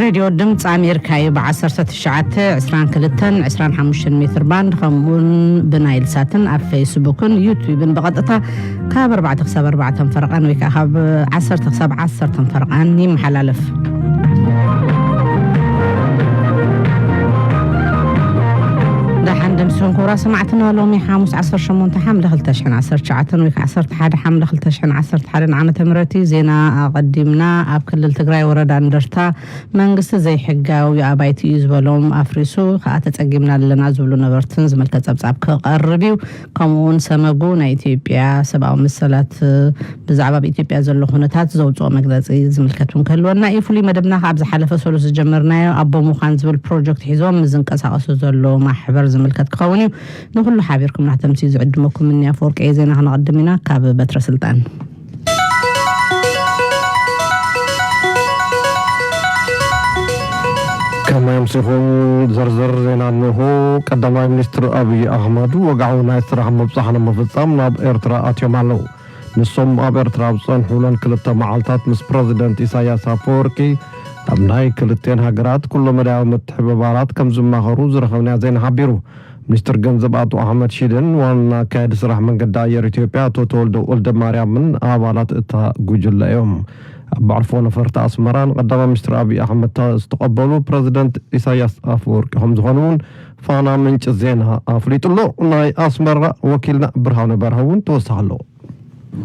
ሬድዮ ድምፂ ኣሜሪካ እዩ። ብ1922 25 ሜትር ባንድ፣ ከምኡውን ብናይል ሳትን ኣብ ፌስቡክን ዩትዩብን ብቐጥታ ካብ ኣርባዕተ ክሳብ ኣርባዕተ ፈረቓን ወይ ከዓ ካብ ዓሰርተ ክሳብ ዓሰርተ ፈረቓን ይመሓላለፍ። ደሓን ድምስኹም ክቡራ ሰማዕትና፣ ሎሚ ሓሙስ ዓሰርተ ሸሞንተ ሓምለ ክልተ ሽሕን ዓሰርተ ትሽዓተን ወይ ከዓ ዓሰርተ ሓደ ሓምለ ክልተ ሽሕን ዓሰርተ ሓደን ዓመተ ምህረት እዩ። ዜና ኣቐዲምና። ኣብ ክልል ትግራይ ወረዳ እንደርታ መንግስቲ ዘይሕጋዊ ኣባይቲ እዩ ዝበሎም ኣፍሪሱ ከዓ ተፀጊምና ኣለና ዝብሉ ነበርትን ዝምልከት ፀብፃብ ክቐርብ እዩ። ከምኡ እውን ሰመጉ ናይ ኢትዮጵያ ሰብኣዊ መሰላት ብዛዕባ ኣብ ኢትዮጵያ ዘሎ ኩነታት ዘውፅኦ መግለፂ ዝምልከት እውን ክህልወና እዩ። ፍሉይ መደብና ከዓ ኣብ ዝሓለፈ ሰሉስ ዝጀመርናዮ ኣቦ ምዃን ዝብል ፕሮጀክት ሒዞም ዝንቀሳቐሱ ዘሎ ማሕበር ዝምልከት ክኸውን እዩ። ንኹሉ ሓቢርኩም ናተምሲ ዝዕድመኩም እኒ ኣፈወርቂ ዜና ክነቐድም ኢና ካብ በትረ ስልጣን። ከመይ ኣምሲኹም? ዝርዝር ዜና እንሆ። ቀዳማይ ሚኒስትር ኣብይ ኣሕመድ ወግዓዊ ናይ ስራሕ ምብጻሕ ንምፍጻም ናብ ኤርትራ ኣትዮም ኣለዉ። ንሶም ኣብ ኤርትራ ኣብ ዝጸንሑለን ክልተ መዓልታት ምስ ፕረዚደንት ኢሳያስ ኣፈወርቂ ኣብ ናይ ክልቴን ሃገራት ኩለመዳያዊ ምትሕብባራት ከም ዝማኸሩ ዝረኸብናዮ ዜና ሓቢሩ። ሚኒስትር ገንዘብ ኣቶ ኣሕመድ ሺደን ዋና ኣካያዲ ስራሕ መንገዲ ኣየር ኢትዮጵያ ኣቶ ተወልደ ወልደ ማርያምን ኣባላት እታ ጉጅለ እዮም። ኣብ ኣዕርፎ ነፈርቲ ኣስመራ ንቀዳማይ ሚኒስትር ኣብይ ኣሕመድ ዝተቐበሉ ፕረዚደንት ኢሳያስ ኣፈወርቂ ከም ዝኾኑ እውን ፋና ምንጪ ዜና ኣፍሊጡ ኣሎ። ናይ ኣስመራ ወኪልና ብርሃነ በርሀ እውን ተወሳኺ ኣለዎ።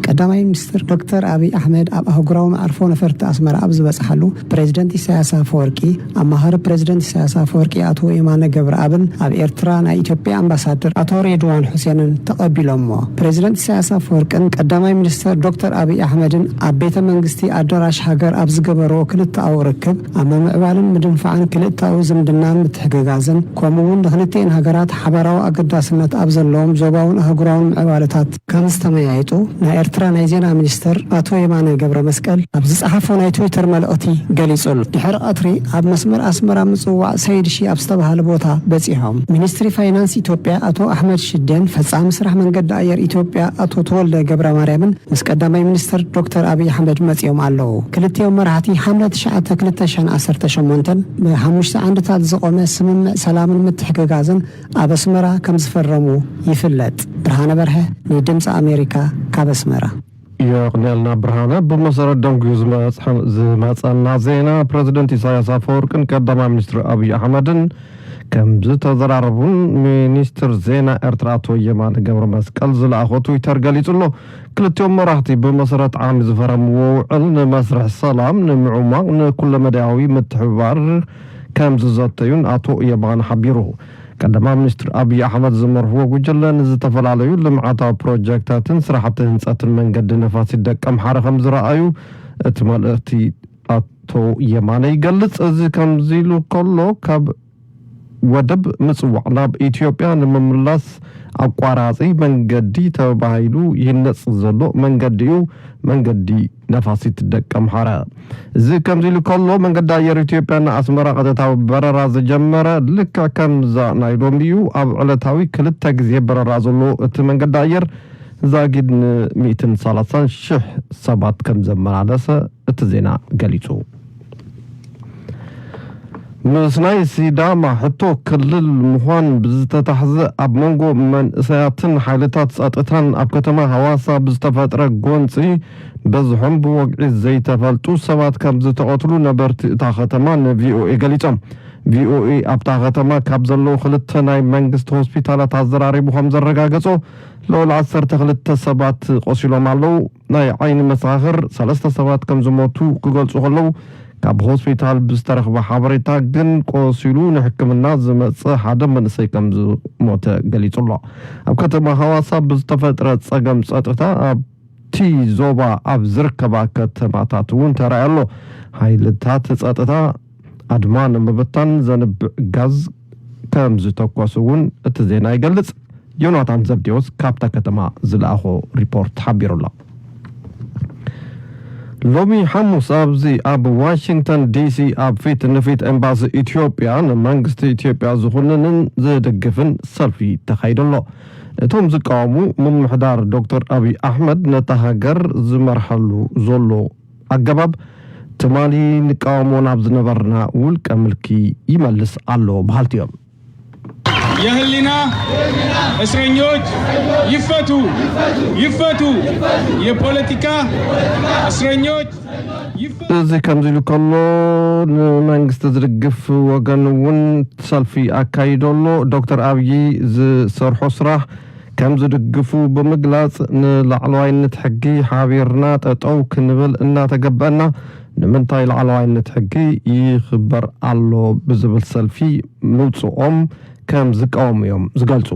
ቀዳማይ ሚኒስትር ዶክተር ኣብይ ኣሕመድ ኣብ ኣህጉራዊ መዓርፎ ነፈርቲ ኣስመራ ኣብ ዝበጽሓሉ፣ ፕሬዚደንት ኢሳያስ ኣፈወርቂ፣ ኣማኻሪ ፕሬዚደንት ኢሳያስ ኣፈወርቂ ኣቶ የማነ ገብረኣብን ኣብ ኤርትራ ናይ ኢትዮጵያ ኣምባሳደር ኣቶ ሬድዋን ሑሴንን ተቐቢሎምዎ። ፕሬዚደንት ኢሳያስ ኣፈወርቅን ቀዳማይ ሚኒስትር ዶክተር ኣብይ ኣሕመድን ኣብ ቤተ መንግስቲ ኣዳራሽ ሃገር ኣብ ዝገበርዎ ክልተኣዊ ርክብ፣ ኣብ ምምዕባልን ምድንፋዕን ክልተኣዊ ዝምድናን ምትሕግጋዝን፣ ከምኡ እውን ንክልቲኤን ሃገራት ሓበራዊ ኣገዳስነት ኣብ ዘለዎም ዞባውን ኣህጉራውን ምዕባለታት ከም ዝተመያየጡ ናይ ኤርትራ ናይ ዜና ሚኒስትር ኣቶ የማነ ገብረ መስቀል ኣብ ዝጸሓፎ ናይ ትዊተር መልእኽቲ ገሊጹ ኣሎ። ድሕሪ ቀትሪ ኣብ መስመር ኣስመራ ምጽዋዕ ሰይድ ሺ ኣብ ዝተባህለ ቦታ በጺሖም። ሚኒስትሪ ፋይናንስ ኢትዮጵያ ኣቶ ኣሕመድ ሽዴን ፈጻሚ ስራሕ መንገዲ ኣየር ኢትዮጵያ ኣቶ ተወልደ ገብረ ማርያምን ምስ ቀዳማይ ሚኒስትር ዶክተር ኣብይ ኣሕመድ መጺኦም ኣለዉ። ክልቲኦም መራሕቲ ሓምለ ትሽዓተ ክልተ ሽሕን ዓሰርተ ሸሞንተን ብሓሙሽተ ዓንድታት ዝቖመ ስምምዕ ሰላምን ምትሕግጋዝን ኣብ ኣስመራ ከም ዝፈረሙ ይፍለጥ። ብርሃነ በርሀ፣ ንድምፂ ኣሜሪካ፣ ካብ ኣስመራ። የቕንየልና ብርሃነ። ብመሰረት ደንጉዩ ዝመጽሐ-፣ ዝመጸና ዜና፣ ፕረዚደንት ኢሳያስ ኣፈወርቅን ቀዳማይ ሚኒስትር ኣብይ ኣሕመድን ከም ዝተዘራረቡን ሚኒስትር ዜና ኤርትራ ኣቶ የማነ ገብረ መስቀል ዝለኣኾ ትዊተር ገሊጹ ኣሎ። ክልቲኦም መራሕቲ ብመሰረት ዓሚ ዝፈረምዎ ውዕል ንመስርሕ ሰላም ንምዕሟቕ ንኩለመዳያዊ ምትሕብባር ከም ዝዘተዩን ኣቶ የማነ ሓቢሩ። ቀዳማይ ሚኒስትር ኣብይ ኣሕመድ ዝመርሕዎ ጉጅለ ንዝተፈላለዩ ልምዓታዊ ፕሮጀክታትን ስራሕቲ ህንፀትን መንገዲ ነፋሲት ደቀምሓረ ከም ዝረኣዩ እቲ መልእኽቲ ኣቶ የማነ ይገልጽ። እዚ ከምዚ ኢሉ ከሎ፣ ካብ ወደብ ምጽዋዕ ናብ ኢትዮጵያ ንምምላስ ኣቋራጺ መንገዲ ተባሂሉ ይህነጽ ዘሎ መንገዲ እዩ፣ መንገዲ ነፋሲት ደቀምሓረ። እዚ ከምዚ ኢሉ ከሎ፣ መንገዲ ኣየር ኢትዮጵያ ንኣስመራ ቀጥታዊ በረራ ዝጀመረ ልክዕ ከምዛ ናይ ሎሚ እዩ። ኣብ ዕለታዊ ክልተ ግዜ በረራ ዘሎ እቲ መንገዲ ኣየር፣ ዛጊድ ን130,000 ሰባት ከም ዘመላለሰ እቲ ዜና ገሊጹ። ምስ ናይ ሲዳማ ሕቶ ክልል ምዃን ብዝተታሕዘ፣ ኣብ መንጎ መንእሰያትን ሓይልታት ጸጥታን ኣብ ከተማ ሃዋሳ ብዝተፈጥረ ጎንጺ፣ በዝሖም ብወግዒ ዘይተፈልጡ ሰባት ከም ዝተቐትሉ ነበርቲ እታ ከተማ ንቪኦኤ ገሊጾም። ቪኦኤ ኣብታ ከተማ ካብ ዘለዉ ክልተ ናይ መንግስቲ ሆስፒታላት ኣዘራሪቡ ከም ዘረጋገጾ፣ ልዕሊ ዓሰርተ ክልተ ሰባት ቆሲሎም ኣለዉ። ናይ ዓይኒ መሰኻኽር ሰለስተ ሰባት ከም ዝሞቱ ክገልጹ ከለዉ፣ ካብ ሆስፒታል ብዝተረኽበ ሓበሬታ ግን ቆሲሉ ንሕክምና ዝመጸ ሓደ መንእሰይ ከም ዝሞተ ገሊጹ ኣሎ። ኣብ ከተማ ሃዋሳ ብዝተፈጥረ ጸገም ጸጥታ ኣብቲ ዞባ ኣብ ዝርከባ ከተማታት እውን ተራእዩ ኣሎ። ሓይልታት ጸጥታ ኣድማ ንምብታን ዘንብዕ ጋዝ ከም ዝተኮሱ እውን እቲ ዜና ይገልጽ። ዮናታን ዘብዴዎስ ካብታ ከተማ ዝለኣኾ ሪፖርት ሓቢሩ ኣሎ። ሎሚ ሓሙስ ኣብዚ ኣብ ዋሽንግተን ዲሲ ኣብ ፊት ንፊት ኤምባሲ ኢትዮጵያ ንመንግስቲ ኢትዮጵያ ዝኹንንን ዝድግፍን ሰልፊ ተኻይዱ ኣሎ። እቶም ዝቃወሙ፣ ምምሕዳር ዶክተር ኣብይ ኣሕመድ ነታ ሃገር ዝመርሐሉ ዘሎ ኣገባብ ትማሊ ንቃወሞ ናብ ዝነበርና ውልቀ ምልኪ ይመልስ ኣሎ በሃልቲ እዮም። የህሊና እስረኞች ይፈቱ፣ ይፈቱ፣ የፖለቲካ እስረኞች ይፈቱ። እዚ ከምዚ ኢሉ ከሎ፣ ንመንግስቲ ዝድግፍ ወገን እውን ሰልፊ ኣካይዶ ኣሎ። ዶክተር ኣብዪ ዝሰርሖ ስራሕ ከም ዝድግፉ ብምግላጽ፣ ንላዕለዋይነት ሕጊ ሓቢርና ጠጠው ክንብል እናተገበአና፣ ንምንታይ ላዕለዋይነት ሕጊ ይኽበር ኣሎ ብዝብል ሰልፊ ምውፅኦም ከም ዝቃወሙ እዮም ዝገልፁ።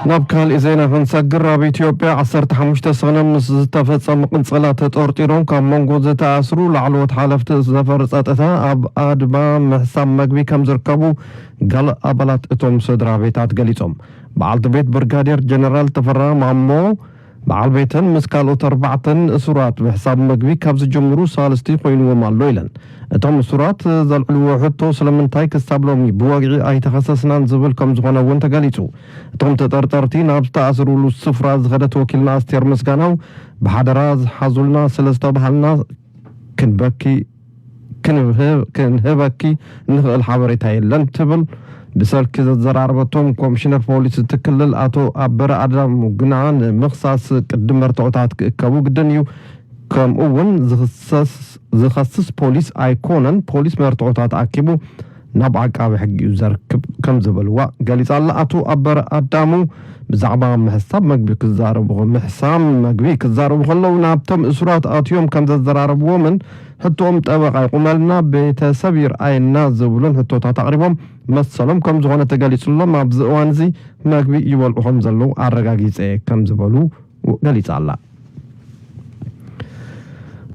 ናብ ካልእ ዜና ክንሰግር፣ ኣብ ኢትዮጵያ ዓሰርተ ሓሙሽተ ሰነ ምስ ዝተፈጸመ ቅንጸላ ተጠርጢሮም ካብ መንጎ ዝተኣስሩ ላዕለዎት ሓለፍቲ ሰፈር ጸጥታ ኣብ ኣድማ ምሕሳብ መግቢ ከም ዝርከቡ ገለ ኣባላት እቶም ስድራ ቤታት ገሊጾም። በዓልቲ ቤት ብርጋዴር ጀነራል ተፈራ ማሞ በዓል ቤተን ምስ ካልኦት ኣርባዕተን እሱራት ምሕሳብ መግቢ ካብ ዝጅምሩ ሳልስቲ ኮይንዎም ኣሎ ኢለን። እቶም እሱራት ዘልዕልዎ ሕቶ ስለምንታይ ክሳብ ሎሚ ብወግዒ ኣይተኸሰስናን ዝብል ከም ዝኾነ እውን ተገሊጹ። እቶም ተጠርጠርቲ ናብ ዝተኣስሩሉ ስፍራ ዝኸደት ወኪልና ኣስቴር ምስጋናው፣ ብሓደራ ዝሓዙልና ስለ ዝተባሃልና ክንበኪ ክንህበኪ ንኽእል ሓበሬታ የለን ትብል። ብሰልኪ ዘዘራረበቶም ኮሚሽነር ፖሊስ እቲ ክልል ኣቶ ኣበረ ኣዳሙ ግና፣ ንምኽሳስ ቅድም መርትዖታት ክእከቡ ግድን እዩ። ከምኡ እውን ዝኸስስ ፖሊስ ኣይኮነን፣ ፖሊስ መርትዖታት ኣኪቡ ናብ ዓቃቢ ሕጊ እዩ ዘርክብ ከም ዝበልዋ ገሊጻ ኣላ። ኣቶ ኣበረ ኣዳሙ ብዛዕባ ምሕሳብ መግቢ ክዛረቡ ምሕሳም መግቢ ክዛረቡ ከለዉ፣ ናብቶም እሱራት ኣትዮም ከም ዘዘራረብዎምን ሕቶኦም ጠበቃ ይቁመልና፣ ቤተሰብ ይርኣየና ዝብሉን ሕቶታት ኣቕሪቦም መሰሎም ከም ዝኾነ ተገሊጹሎም፣ ኣብዚ እዋን እዚ መግቢ ይበልዑ ከም ዘለዉ ኣረጋጊጸ ከም ዝበሉ ገሊጻ ኣላ።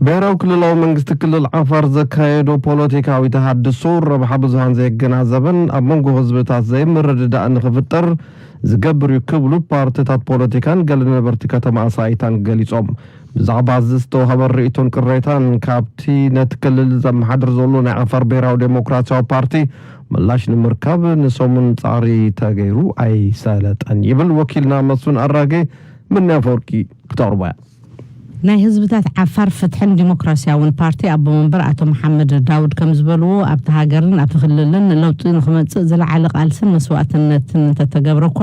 ብሄራዊ ክልላዊ መንግስቲ ክልል ዓፋር ዘካየዶ ፖለቲካዊ ተሃድሶ ረብሓ ብዙሃን ዘየገናዘበን ኣብ መንጎ ህዝብታት ዘይምርድዳእ ንኽፍጠር ዝገብር እዩ ክብሉ ፓርትታት ፖለቲካን ገለ ነበርቲ ከተማ ኣሳይታን ገሊጾም። ብዛዕባ እዚ ዝተዋህበ ርእይቶን ቅሬታን ካብቲ ነቲ ክልል ዘመሓድር ዘሎ ናይ ዓፋር ብሄራዊ ዴሞክራሲያዊ ፓርቲ ምላሽ ንምርካብ ንሰሙን ጻዕሪ ተገይሩ ኣይሰለጠን ይብል ወኪልና መስፍን ኣራጌ። ምንያ ኣፈወርቂ ክተቕርቦ እያ። ናይ ህዝብታት ዓፋር ፍትሕን ዲሞክራሲያውን ፓርቲ ኣቦ መንበር ኣቶ መሓመድ ዳውድ ከም ዝበልዎ ኣብቲ ሃገርን ኣብቲ ክልልን ለውጢ ንክመፅእ ዝለዓለ ቃልስን መስዋእትነትን እንተተገብረ እኳ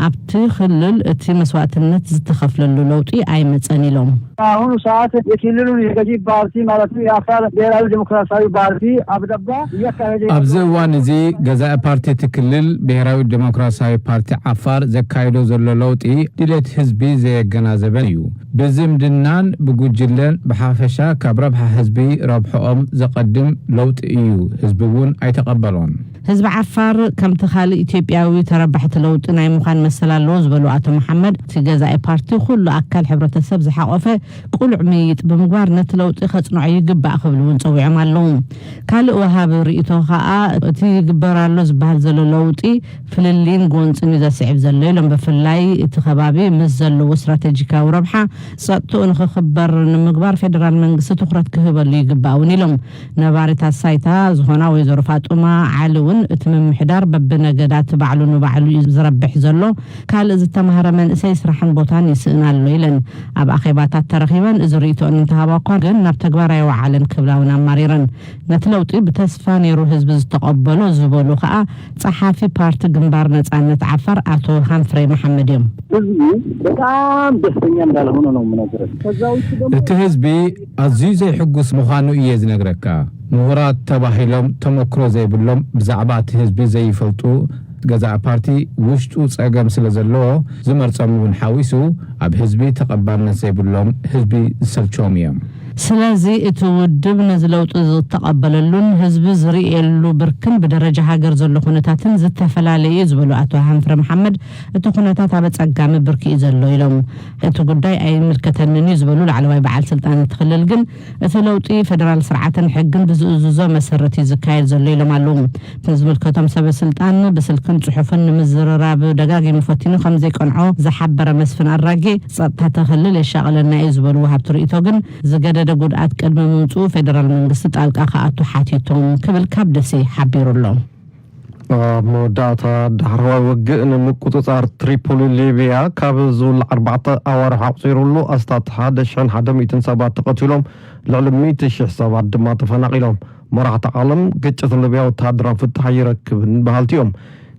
ኣብቲ ክልል እቲ መስዋእትነት ዝተኸፍለሉ ለውጢ ኣይመፀን ኢሎም። በአሁኑ ሰዓት የክልሉን የገዢ ፓርቲ ማለት ነው የአፋር ብሔራዊ ዲሞክራሲያዊ ፓርቲ አብደባ እያካሄደ ኣብዚ እዋን እዚ ገዛኢ ፓርቲ እቲ ክልል ብሔራዊ ዲሞክራሲያዊ ፓርቲ ዓፋር ዘካይዶ ዘሎ ለውጢ ድሌት ህዝቢ ዘየገናዘበን እዩ። ብዝምድናን ብጉጅለን ብሓፈሻ ካብ ረብሓ ህዝቢ ረብሕኦም ዘቐድም ለውጢ እዩ። ህዝቢ እውን ኣይተቐበሎን። ህዝቢ ዓፋር ከምቲ ካልእ ኢትዮጵያዊ ተረባሕቲ ለውጢ ናይ ምዃን መሰል ኣለዎ ዝበሉ ኣቶ መሓመድ፣ እቲ ገዛኢ ፓርቲ ኩሉ ኣካል ሕብረተሰብ ዝሓቖፈ ቅሉዕ ምይይጥ ብምግባር ነቲ ለውጢ ከጽንዖ ይግባእ ክብሉ እውን ጸዊዖም ኣለዉ። ካልእ ወሃቢ ርእይቶ ከኣ እቲ ይግበር ኣሎ ዝበሃል ዘሎ ለውጢ ፍልልይን ጎንጽን እዩ ዘስዕብ ዘሎ ኢሎም። ብፍላይ እቲ ከባቢ ምስ ዘለዎ ስትራተጂካዊ ረብሓ ጸጥትኡ ንኽኽበር ንምግባር ፌደራል መንግስቲ ትኹረት ክህበሉ ይግባእ እውን ኢሎም። ነባሪት ኣሳይታ ዝኾና ወይዘሮ ፋጡማ ዓሊ እውን እቲ ምምሕዳር በብነገዳት ባዕሉ ንባዕሉ እዩ ዝረብሕ ዘሎ፣ ካልእ ዝተማህረ መንእሰይ ስራሕን ቦታን ይስእን ኣሎ ኢለን። ኣብ ኣኼባታት ተረኺበን እዚ ርእይቶአን እንተሃባ እኳ ግን ናብ ተግባር ኣይወዓለን ክብላ እውን ኣማሪረን። ነቲ ለውጢ ብተስፋ ነይሩ ህዝቢ ዝተቐበሎ ዝበሉ ከኣ ጸሓፊ ፓርቲ ግንባር ነጻነት ዓፋር ኣቶ ሃንፍሬ መሓመድ እዮም። ህዝቡ በጣም ደስተኛ እንዳልሆነ ነው የምነግርህ። ከዛ ውጭ ደግሞ እቲ ህዝቢ ኣዝዩ ዘይሕጉስ ምዃኑ እየ ዝነግረካ። ምሁራት ተባሂሎም ተመክሮ ዘይብሎም ብዛዕባ እቲ ህዝቢ ዘይፈልጡ ገዛኢ ፓርቲ ውሽጡ ጸገም ስለ ዘለዎ ዝመርጾም እውን ሓዊሱ ኣብ ህዝቢ ተቐባልነት ዘይብሎም ህዝቢ ዝሰልችዎም እዮም። ስለዚ እቲ ውድብ ነዚ ለውጢ ዝተቐበለሉን ህዝቢ ዝርእየሉ ብርክን ብደረጃ ሃገር ዘሎ ኩነታትን ዝተፈላለየ እዩ ዝበሉ ኣቶ ሃንፍረ መሓመድ እቲ ኩነታት ኣብ ኣጸጋሚ ብርኪ እዩ ዘሎ ኢሎም። እቲ ጉዳይ ኣይምልከተንን እዩ ዝበሉ ላዕለዋይ በዓል ስልጣን እቲ ክልል ግን እቲ ለውጢ ፈደራል ስርዓትን ሕግን ብዝእዝዞ መሰረት እዩ ዝካየድ ዘሎ ኢሎም ኣለዉ። ንዝምልከቶም ሰበ ስልጣን ብስልክን ጽሑፍን ንምዝርራብ ደጋጊሙ ፈቲኑ ከም ዘይቀንዖ ዝሓበረ መስፍን ኣራጌ፣ ጸጥታ እቲ ክልል የሻቕለና እዩ ዝበሉ ወሃብቲ ርእይቶ ግን ዝገደደ ጉድኣት ቅድሚ ምምጽኡ ፌደራል መንግስቲ ጣልቃ ክኣቱ ሓቲቶም ክብል ካብ ደሴ ሓቢሩ ኣሎ። ኣብ መወዳእታ፣ ዳሕረዋይ ውግእ ንምቁጽጻር ትሪፖሊ ሊብያ ካብ ዝውላዕ ኣርባዕተ ኣዋርሕ ኣቑጺሩሉ፣ ኣስታት ሓደ ሽሕን ሓደ ሚእትን ሰባት ተቐቲሎም፣ ልዕሊ ሚእቲ ሽሕ ሰባት ድማ ተፈናቒሎም። መራሕቲ ዓለም፣ ግጭት ሊብያ ወተሃደራዊ ፍታሕ ኣይረክብን በሃልቲ እዮም።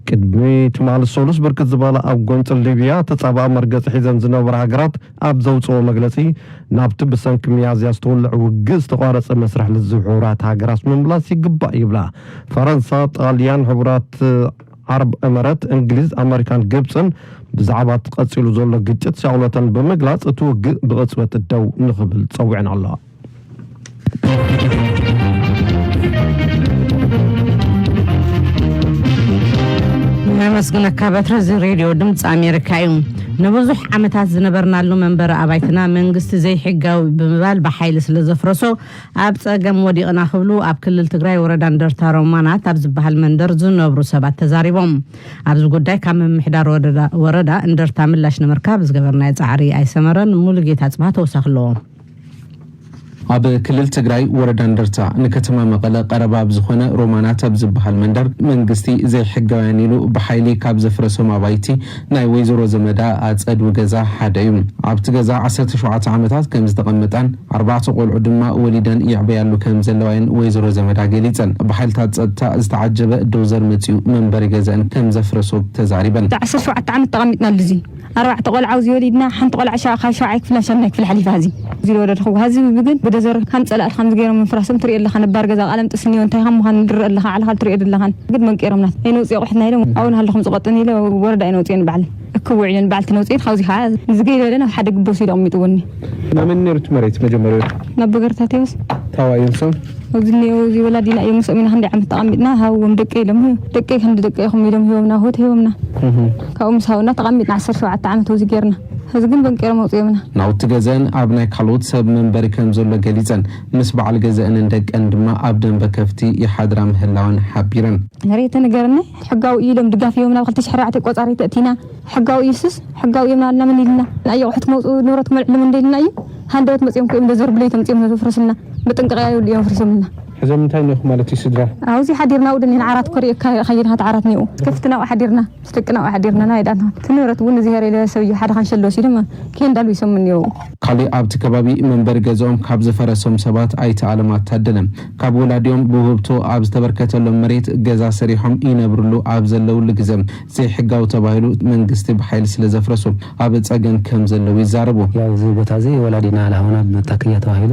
ቅድሚ ትማሊ ሰሉስ፣ ብርክት ዝበላ ኣብ ጎንፂ ሊብያ ተፃባኢ መርገፂ ሒዘን ዝነበራ ሃገራት ኣብ ዘውፅኦ መግለፂ፣ ናብቲ ብሰንኪ ሚያዝያ ዝተወልዐ ውግእ ዝተቋረፀ መስርሕ ልዝብ ሕቡራት ሃገራት ምምላስ ይግባእ ይብላ። ፈረንሳ፣ ጣልያን፣ ሕቡራት ዓረብ ኤመረት፣ እንግሊዝ፣ ኣመሪካን ግብፅን ብዛዕባ እቲ ቀፂሉ ዘሎ ግጭት ሻቕሎተን ብምግላፅ፣ እቲ ውግእ ብቕፅበት ደው ንኽብል ፀዊዐን ኣለዋ። ነመስግነካ በትረ። እዚ ሬድዮ ድምፂ ኣሜሪካ እዩ። ንብዙሕ ዓመታት ዝነበርናሉ መንበሪ ኣባይትና መንግስቲ ዘይሕጋዊ ብምባል ብሓይሊ ስለ ዘፍረሶ፣ ኣብ ጸገም ወዲቕና ክብሉ ኣብ ክልል ትግራይ ወረዳ እንደርታ ሮማናት ኣብ ዝበሃል መንደር ዝነብሩ ሰባት ተዛሪቦም። ኣብዚ ጉዳይ ካብ ምምሕዳር ወረዳ እንደርታ ምላሽ ንምርካብ ዝገበርናዮ ጻዕሪ ኣይሰመረን። ሙሉጌታ ጽባህ ተወሳኺ ኣለዎ። ኣብ ክልል ትግራይ ወረዳ እንደርታ ንከተማ መቐለ ቀረባ ኣብ ዝኾነ ሮማናት ኣብ ዝበሃል መንደር መንግስቲ ዘይሕጋውያን ኢሉ ብሓይሊ ካብ ዘፍረሶም ኣባይቲ ናይ ወይዘሮ ዘመዳ ኣፀዱ ገዛ ሓደ እዩ። ኣብቲ ገዛ ዓሰርተ ሸውዓተ ዓመታት ከም ዝተቐመጣን ኣርባዕተ ቆልዑ ድማ ወሊደን ይዕበያሉ ከም ዘለዋየን ወይዘሮ ዘመዳ ገሊፀን። ብሓይልታት ፀጥታ ዝተዓጀበ ዶዘር መፂኡ መንበሪ ገዛን ከም ዘፍረሶ ተዛሪበን። ዓሰርተ ሸውዓተ ዓመት ተቐሚጥናሉ እዚ ኣርባዕተ ቆልዓ ኣብዚ ወሊድና ሓንቲ ቆልዓ ሸ- ካብ ሸውዓይ ክፍላ ሻምናይ ክፍል ሓሊፋ እዚ እዚ ዝወለድኹ ሀዚ ግን ብደዘር ከም ፀላእቲ ከም ዝገይሮም ምፍራሶም ትሪኦ ኣለኻ። ነባር ገዛ ቃለም ጥስኒዮ እንታይ ከም ምዃኑ ንድረእ ኣለኻ። ዓለኻ ትሪኦ ኣለኻን ግን መንቂሮምና ኣይነውፅኦ ኣቑሑትና ኢሎም ኣብኡ ናሃለኹም ዝቐጥን ኢለ ወረዳ ኣይነውፅኦን ባዕለን እክብ ውዒለን ባዕልቲ ነውፅኤን ካብዚ ከዓ ንዝገይበለ ናብ ሓደ ግቦ ወሲዱ ኣቕሚጥዎኒ። ናመን ነይሩ እቲ መሬት መጀመሪያ? ናብ በገርታ ቴዎስ። ታዋ እዮም ሰው? ኣብዚ እኒኦ እዚ ወላዲና እዮም ምስኦም ኢና ክንደይ ዓመት ተቐሚጥና ሃብዎም ደቂ ኢሎም እዮም ደቂ ክንዲ ደቂ ኢኹም ኢሎም ሂቦምና ሆት ሂቦምና ካብኡ ምስ ሃብና ተቐሚጥና ዓሰርተ ሸውዓተ ዓመት ኣብዚ ጌርና። ሕዚ ግን በንቂሮም ኣውፅኦምና። ናውቲ ገዘን ኣብ ናይ ካልኦት ሰብ መንበሪ ከም ዘሎ ገሊፀን ምስ በዓል ገዘአንን ደቀን ድማ ኣብ ደንበ ከፍቲ ይሓድራ ምህላወን ሓቢረን። መሬተ ንገርኒ ሕጋዊ እዩ ኢሎም ድጋፍ እዮም ናብ ክልተ ሽሕ ኣርባዕተ ቆፃሪ ተእቲና ሕጋዊ እዩስስ ሕጋዊ እዮም ናልና ምን ኢልና ንኣየ ኣቑሑት ክመፁ ንብረት ክመልዕሎም እንደ ኢልና እዩ ሃንደበት መፅኦም ክእም ደዘርብለይ ተምፅኦም ነፍርስና መጠንቀቕያ ይብሉ እዮም ፍርሶምልና ሕዞም እንታይ ኒኹ ማለት እዩ ስድራ ኣብዚ ሓዲርና ውድን ኢና ዓራት ኮሪእ ከይድና ዓራት ኒኡ ከፍትና ሓዲርና ምስ ደቅና ሓዲርና ናይ ዳና እቲ ንብረት እውን እግዚኣብሔር ኢለ ሰብ እዩ ሓደ ካንሸሎ ሲሉ ኬንዳ ልዊሶም እኒኦ ካሊእ ኣብቲ ከባቢ መንበሪ ገዝኦም ካብ ዝፈረሶም ሰባት ኣይተ ኣለማት ታደለ ካብ ወላዲኦም ብውህብቶ ኣብ ዝተበርከተሎም መሬት ገዛ ሰሪሖም ይነብርሉ ኣብ ዘለውሉ ግዘ ዘይሕጋዊ ተባሂሉ መንግስቲ ብሓይሊ ስለ ዘፍረሶ ኣብ ፀገም ከም ዘለዉ ይዛረቡ። ያው እዚ ቦታ እዚ ወላዲና ለሃውና መታከያ ተባሂሉ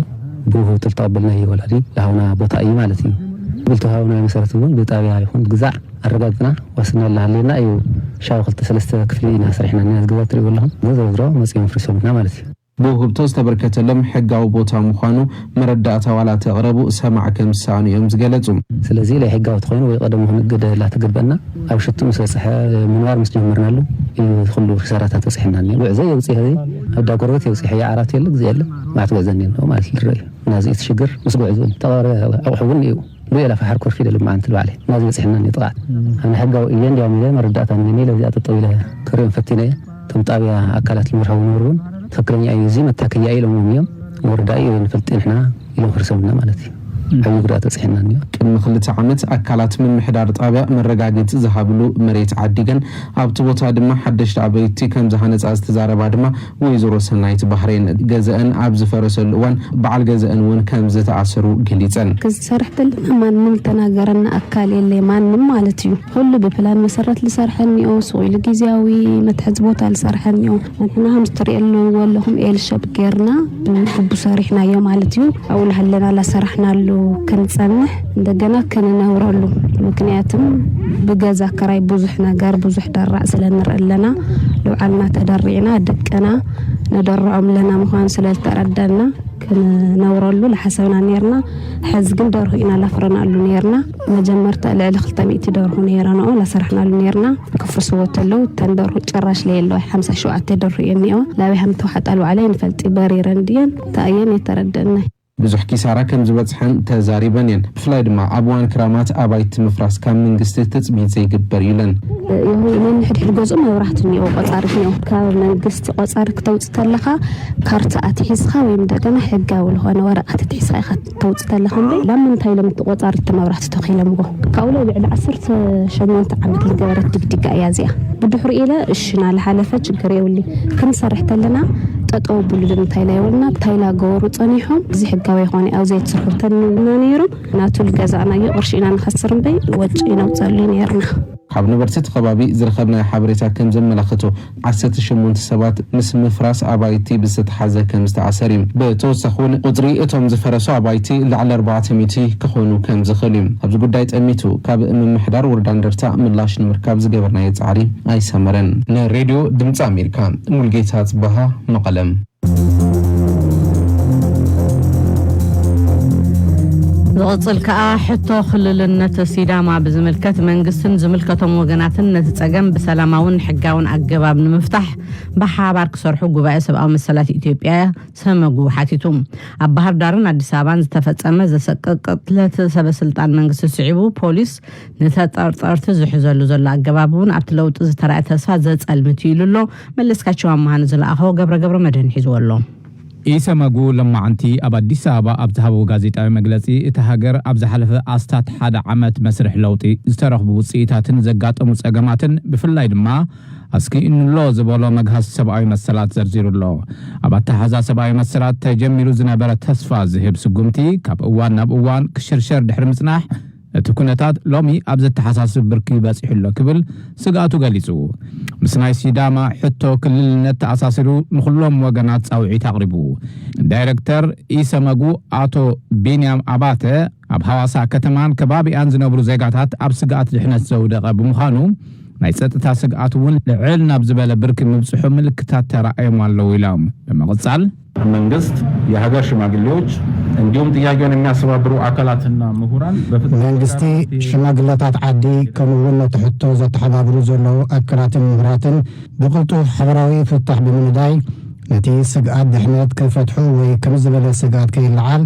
ብውህብቶ ዝተቐበልናዮ ወላዲ ለሃውና ቦታ እዩ ማለት እዩ። ብልተውሃብናዮ መሰረት እውን ብጣብያ ይኹን ብግዛዕ ኣረጋግፅና ዋስትና እናሃለየና እዩ ሻው ክልተ ሰለስተ ክፍሊ ኢና ሰሪሕና እኒና እዚ ገዛ ትሪእዎ ኣለኹም እዚ ዝሮ ዝሮ መፂኦም ኣፍሪሶምልና ማለት እዩ። ብውህብቶ ዝተበርከተሎም ሕጋዊ ቦታ ምዃኑ መረዳእታ ዋላ ተቕረቡ ሰማዕ ከም ዝሰኣኑ እዮም ዝገለፁ። ስለዚ ለይሕጋዊ ተኾይኑ ወይ ቀደሙ ክንእገድ ላተገበአና ኣብ ሽቱ ምስ በፅሐ ምንባር ምስ ጀመርናሉ እዩ እዚ ኩሉ ክሳራታት በፂሐና እኒኦ። ጉዕዞ የብፅሕ እዚ ኣብ ዳ ጎረቤት የብፅሕ እየ ዓራት የለ ግዜ የለ ማዕት ጉዕዞ እኒኦ ማለት ዝረአ እዩ። ናዚ እቲ ሽግር ምስ ጉዕዞ ተቐረ ኣቑሑ እውን እዩ ብኤላ ፈሓር ኮርፊ ኢለ ልመዓንቲ ልባዕለይ ናዚ በፂሐና እኒኦ ጥቕዓት ኣብ ናይ ሕጋዊ እየ እንዲያውም ኢለ መረዳእታ እኒኒ ለዚኣ ጠጠው ኢለ ክርእዮም ፈቲነ እየ። እቶም ጣብያ ኣካላት ልምርሃው ነበሩ እውን ትኽክለኛ እዩ እዚ መታከያ ኢሎምዎም እዮም። ንወረዳ እዩ ንፈልጥ ንሕና ኢሎም ክርሰምና ማለት እዩ። ዓብዪ ጉድኣት በፂሐና እኒኦ። ቅድሚ ክልተ ዓመት ኣካላት ምምሕዳር ጣብያ መረጋገፂ ዝሃብሉ መሬት ዓዲገን ኣብቲ ቦታ ድማ ሓደሽቲ ኣበይቲ ከም ዝሃነፃ ዝተዛረባ ድማ ወይዘሮ ሰናይት ባህሬን ገዘአን ኣብ ዝፈረሰሉ እዋን በዓል ገዘአን እውን ከም ዝተኣሰሩ ገሊፀን። ክሰርሕ ተለና ማንም ዝተናገረና ኣካል የለ ማንም ማለት እዩ። ኩሉ ብፕላን መሰረት ዝሰርሐ እኒኦ፣ ስቕ ኢሉ ግዝያዊ መትሓዚ ቦታ ዝሰርሐ እኒኦ። ንሕና ከም ትሪእዎ ኣለኹም ኤል ሸፕ ጌርና ብግቡ ሰሪሕናዮ ማለት እዩ። ኣብኡ እናሃለና ላሰራሕናሉ ክንፀንሕ እንደገና ክንነብረሉ ምክንያትም ብገዛ ክራይ ብዙሕ ነገር ብዙሕ ደራዕ ስለ ንርኢ ኣለና። ንባዕልና ተደሪዕና ደቅና ነደርዖም ኣለና ምዃኑ ስለ ዝተረደና ክንነብረሉ ዝሓሰብና ነይርና። ሕዚ ግን ደርሁ ኢና ላፍረናሉ ነይርና። መጀመርታ ልዕሊ ክልተ ሚእቲ ደርሁ ነይረንኦ ላሰራሕናሉ ነይርና። ክፍርስዎ ተለው እተን ደርሁ ጭራሽ ለየለዋ ሓምሳ ሸውዓተ ደርሁ እየን እኒኦ። ላበይ ከም ተዋሓጣ ልባዕላ ይንፈልጢ በሪረን ድየን ተኣየን የተረደእናይ። ብዙሕ ኪሳራ ከም ዝበፅሐን ተዛሪበን እየን። ብፍላይ ድማ ኣብ እዋን ክራማት ኣባይቲ ምፍራስ ካብ መንግስቲ ትፅቢት ዘይግበር እዩ ኢለን። ይኹን ነንሕድ ገዝኡ መብራህቲ እኒኦ፣ ቆጻሪ እኒኦ። ካብ መንግስቲ ቆጻሪ ክተውጽእ ተለኻ ካርታ ኣትሒዝኻ ወይም እንደገና ሕጋዊ ዝኾነ ወረቐት ኣትሒዝኻ ኢኻ ተውጽእ ተለኻ እምበይ፣ ናብ ምንታይ ኢሎም እቲ ቆጻሪ እቲ መብራህቲ ተኺሎምዎ? ካብኡ ልዕሊ ዓሰርተ ሸሞንተ ዓመት ዝገበረት ድግዲጋ እያ እዚኣ። ብድሕሪኡ ኢለ እሺ፣ ናለ ሓለፈ ችግር የብሉይ፣ ክንሰርሕ ተለና ጠጠው ብሉ ዶ እንታይ ኢላ የብልና፣ እንታይ ኢላ ገበሩ ጸኒሖም፣ እዚ ሕጋዊ ይኾነ ኣብዚ ኣይትስርሑ ተንና ነይሮም። ናቱ ልገዛእናዮ ቅርሺ ኢና ንኸስር እምበይ ወጪ ነውጸሉ ነይርና። ካብ ነበርቲ እቲ ከባቢ ዝረኸብናዮ ሓበሬታ ከም ዘመላኽቶ፣ ዓሰርተ ሸሞንተ ሰባት ምስ ምፍራስ ኣባይቲ ብዝተተሓዘ ከም ዝተኣሰር እዩ። ብተወሳኺ እውን ቁጽሪ እቶም ዝፈረሱ ኣባይቲ ልዕሊ ኣርባዕተ ሚእቲ ክኾኑ ከም ዝኽእሉ እዩ። ኣብዚ ጉዳይ ጠሚቱ ካብ ምምሕዳር ወረዳ እንደርታ ምላሽ ንምርካብ ዝገበርናዮ ጻዕሪ ኣይሰመረን። ንሬድዮ ድምፂ ኣሜሪካ፣ ሙልጌታ ጽበሃ፣ መቐለም። ዝቕጽል ከኣ ሕቶ ክልልነት ሲዳማ ብዝምልከት መንግስትን ዝምልከቶም ወገናትን ነቲ ጸገም ብሰላማውን ሕጋውን ኣገባብ ንምፍታሕ ብሓባር ክሰርሑ ጉባኤ ሰብኣዊ መሰላት ኢትዮጵያ ሰመጉ ሓቲቱ። ኣብ ባህር ዳርን ኣዲስ ኣበባን ዝተፈጸመ ዘሰቅቕ ቅትለት ሰበ ስልጣን መንግስቲ ስዒቡ ፖሊስ ንተጠርጠርቲ ዝሕዘሉ ዘሎ ኣገባብ እውን ኣብቲ ለውጢ ዝተራእየ ተስፋ ዘጸልምት እዩ ኢሉ ኣሎ። መለስካቸው ኣመሃ ንዝለኣኾ ገብረ ገብረ መድህን ሒዝዎ ኣሎ። ኢሰመጉ ለማዓንቲ ኣብ ኣዲስ ኣበባ ኣብ ዝሃበዎ ጋዜጣዊ መግለጺ፣ እቲ ሃገር ኣብ ዝሓለፈ ኣስታት ሓደ ዓመት መስርሕ ለውጢ ዝተረኽቡ ውጽኢታትን ዘጋጠሙ ጸገማትን፣ ብፍላይ ድማ ኣስኪእኑሎ ዝበሎ መግሃስ ሰብኣዊ መሰላት ዘርዚሩ ኣሎ። ኣብ ኣተሓዛ ሰብኣዊ መሰላት ተጀሚሩ ዝነበረ ተስፋ ዝህብ ስጉምቲ ካብ እዋን ናብ እዋን ክሽርሸር ድሕሪ ምጽናሕ፣ እቲ ኩነታት ሎሚ ኣብ ዘተሓሳስብ ብርኪ በጺሑ ኣሎ ክብል ስግኣቱ ገሊጹ። ምስ ናይ ሲዳማ ሕቶ ክልልነት ተኣሳሲሩ ንኹሎም ወገናት ጻውዒት ኣቕሪቡ። ዳይረክተር ኢሰመጉ ኣቶ ቢንያም ኣባተ፣ ኣብ ሃዋሳ ከተማን ከባቢኣን ዝነብሩ ዜጋታት ኣብ ስግኣት ድሕነት ዘውደቐ ብምዃኑ፣ ናይ ጸጥታ ስግኣት እውን ልዕል ናብ ዝበለ ብርኪ ምብጽሑ ምልክታት ተራእዮም ኣለዉ ኢሎም። ብምቕጻል፣ መንግስት፣ የሀገር ሽማግሌዎች እንዲሁም ጥያቄውን የሚያስተባብሩ አካላትና ምሁራን በፍጥነት መንግስቲ፣ ሽማግለታት ዓዲ፣ ከምኡ እውን ነቲ ሕቶ ዘተሓባብሩ ዘለዉ ኣካላትን ምሁራትን ብቕልጡፍ ሓበራዊ ፍታሕ ብምንዳይ፣ ነቲ ስግኣት ድሕነት ክፈትሑ ወይ ከም ዝበለ ስግኣት ከይለዓል፣